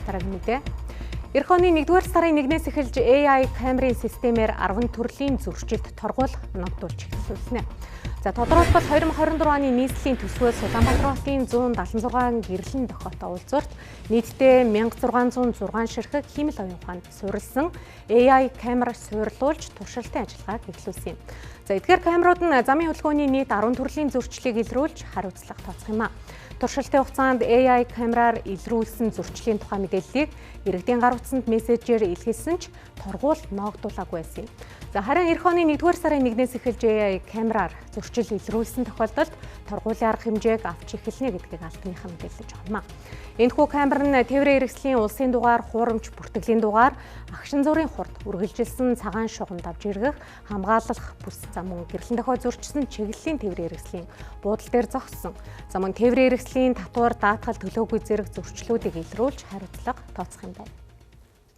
Дараагийн мэдээ. Ирэх оны 1-р сарын 1-ээс эхэлж AI камерын системээр 10 төрлийн зөрчилд торгуул ногдуулж эхэлсэн. За, тодорхойлбол, 2024 оны нийслэлийн төсвөөс Улаанбаатар хотын 176 гэрлэн дохиотой уулзварт нийтдээ 1606 ширхэг хиймэл оюун ухаанд суурилсан AI камер суйрлуулж туршилтын ажиллагааг эхлүүлсэн юм. За, эдгээр камерууд нь замын хөдөлгөөний нийт 10 төрлийн зөрчлийг илрүүлж хариуцлага тооцох юм а. Туршилтын хугацаанд AI камераар илрүүлсэн зөрчлийн тухай мэдээллийг иргэдийн гар утсанд мессежээр илгээсэн ч торгуул ноогдуулаагүй байсан юм. За, харин ирэх оны 1-р сарын 1-ээс эхэлж AI камераар зөрчил илрүүлсэн тохиолдолд торгуулийн арга хэмжээг авч эхэлнэ гэдгийг албаныхан мэдээлж байгаа юм а. Энэхүү камер нь тээврийн хэрэгслийн улсын дугаар, хуурамч бүртгэлийн дугаар, агшин зуурын хурд, үргэлжилсэн цагаан шугамд авч эргэх, хамгаалах бүс, за мөн гэрлэн дохио зөрчсөн чиглэлийн тээврийн хэрэгслийн буудал дээр зогссон. За, мөн тээврийн хэрэгслийн татвар даатгал төлөөгүй зэрэг зөрчлүүдийг илрүүлж хариуцлага тооцох юм байна.